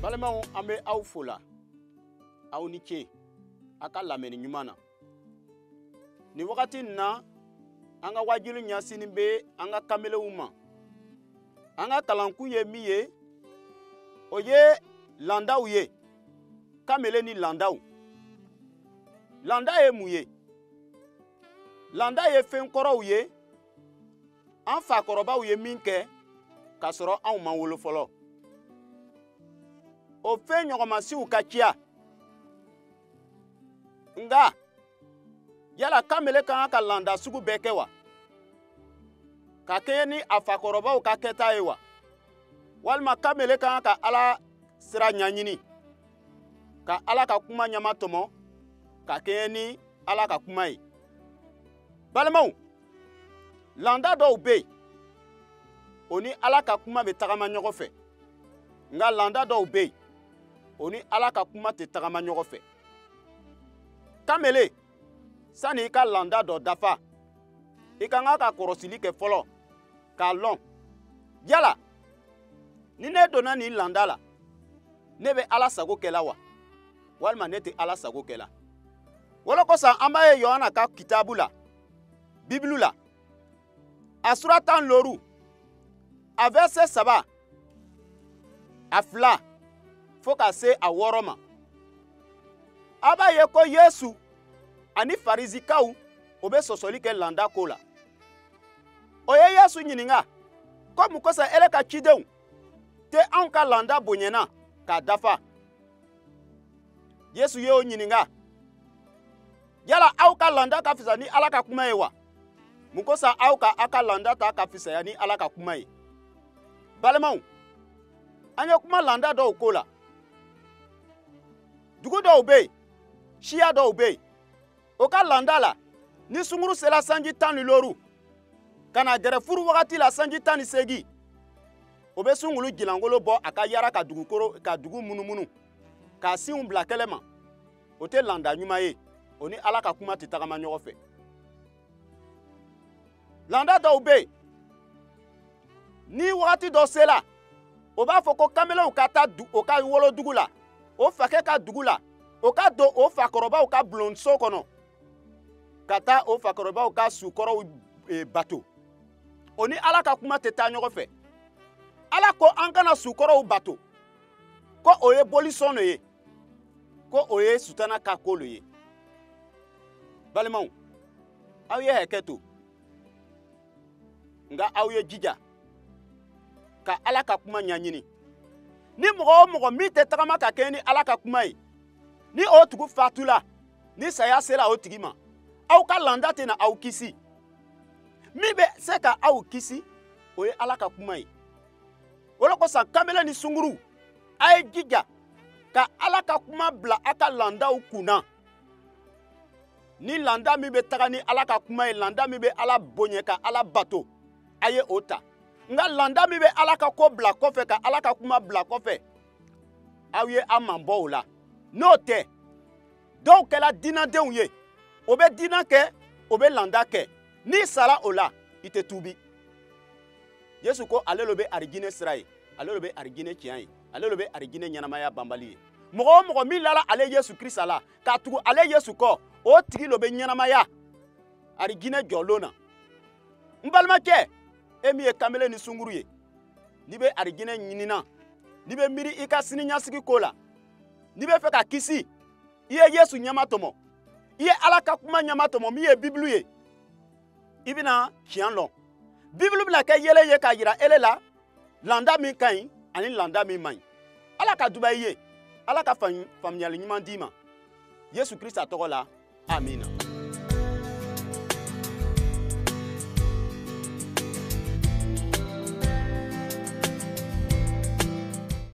Balimaw, an bɛ aw fo la, aw ni ce a ka lamɛnni ɲuman na. Nin wagati in na, an ka wajuli ɲɛsinni bɛ an ka kamelenw ma. An ka kalankun ye min ye, o ye landaw ye, kamelen ni landaw. Landa ye mun ye? Landa ye fɛn kɔrɔw ye, an fakɔrɔbaw ye min kɛ k'a sɔrɔ anw ma wolo fɔlɔ. O fɛn ɲɔgɔnmasiw ka ca. Nka yala kamele ka kan ka landa sugu bɛɛ kɛ wa? Ka kɛɲɛ ni a fakɔrɔbaw ka kɛta ye wa? Walima kamele ka kan ka Ala sira ɲɛɲini, ka Ala ka kuma ɲɛma tɔmɔ, ka kɛɲɛ ni Ala ka kuma ye? Balimaw, landa dɔw bɛ yen, o ni Ala ka kuma bɛ tagama ɲɔgɔn fɛ. Nka landa dɔw bɛ yen, o ni Ala ka kuma tɛ tagama ɲɔgɔn fɛ. Kamele, sani i ka landa dɔ dafa, i ka kan ka kɔrɔsili kɛ fɔlɔ k'a lɔn yala ni ne donna nin landa la, ne bɛ Ala sago kɛla wa, walima ne tɛ Ala sago kɛla? Wolo kosɔn an b'a ye Yohana ka kitabu la, Bibulu la, a sura 15, a verset 3, a 2 fo ka se a 6 ma. A b'a ye ko Yesu ani Farisikaw o bɛ sɔsɔli kɛ landa ko la. O ye Yesu ɲininka ko mun kosɔn ele ka cidenw tɛ anw ka landa bonyana k'a dafa? Yesu ye o ɲininka, yala aw ka landa ka fisa ni Ala ka kuma ye wa? Mun kosɔn aw ka aw ka landa ta ka fisaya ni Ala ka kuma ye? Balimaw, an ye kuma landa dɔw ko la. Dugu dɔw bɛ yen, siya dɔw bɛ yen, o ka landa la, ni sunguru sera sanji 15 ka na gɛrɛ furu wagati la sanji 18, o bɛ sunguru jilangolo bɔ a ka yara ka dugukolo ka dugu munumunu k'a sinw bila kɛlɛ ma. O tɛ landa ɲuman ye, o ni Ala ka kuma tɛ tagama ɲɔgɔn fɛ. Landa dɔw bɛ yen, ni wagati dɔ sera, o b'a fɔ ko kamelenw ka taa o ka wolodugu la, o fakɛ ka dugu la, o ka don o fakɔrɔbaw ka bulonso kɔnɔ, ka taa o fakɔrɔbaw ka sukɔrɔw bato. O ni Ala ka kuma tɛ taa ɲɔgɔn fɛ. Ala ko an kana sukɔrɔw bato, ko o ye bolisɔn de ye, ko o ye sutana ka ko le ye. Balimaw, aw ye hakɛ to, nka aw ye jija ka Ala ka kuma ɲɛɲini. Ni mɔgɔ o mɔgɔ min tɛ tagama ka kɛɲɛ ni Ala ka kuma ye, ni o tigi fatula, ni saya sera o tigi ma, aw ka landa tɛna aw kisi. Min bɛ se ka aw kisi, o ye Ala ka kuma ye. O de kosɔn kamelen ni sunguru, a ye jija ka Ala ka kuma bila a ka landaw kunna. Ni landa min bɛ taga ni Ala ka kuma ye, landa min bɛ Ala bonya ka Ala bato, a ye o ta. Nka landa min bɛ Ala ka ko bila kɔfɛ, ka Ala ka kuma bila kɔfɛ, aw ye a mabɔ o la. N'o tɛ, dɔw kɛra diinɛdenw ye, o bɛ diinɛ kɛ, o bɛ landa kɛ. N'i sara o la, i tɛ tuubi. Yesu ko ale lo bɛ arijinɛ sira ye, ale lo bɛ arijinɛ tiɲɛ ye, ale lo bɛ arijinɛ ɲɛnamaya banbali ye. Mɔgɔ o mɔgɔ min lala ale Yesu Kirisa la, k'a tugu ale Yesu kɔ, o tigi lo bɛ ɲɛnamaya arijinɛ jɔlon na. N balimakɛ, e min ye kamelen ni sunguru ye, n'i bɛ arijinɛ ɲinina, n'i bɛ miiri i ka siniɲɛsigi ko la, n'i bɛ fɛ ka kisi, i ye Yesu ɲɛma tɔmɔ, i ye Ala ka kuma ɲɛma tɔmɔ min ye Bibulu ye, i bɛna tiɲɛ lɔn. Bibulu bɛna kɛ yɛlɛ ye k'a yira ele la landa min ka ɲi ani landa min man ɲi. Ala ka duba i ye, Ala ka faamuyali ɲuman d'i ma. Yesu Kirisa tɔgɔ la, amina.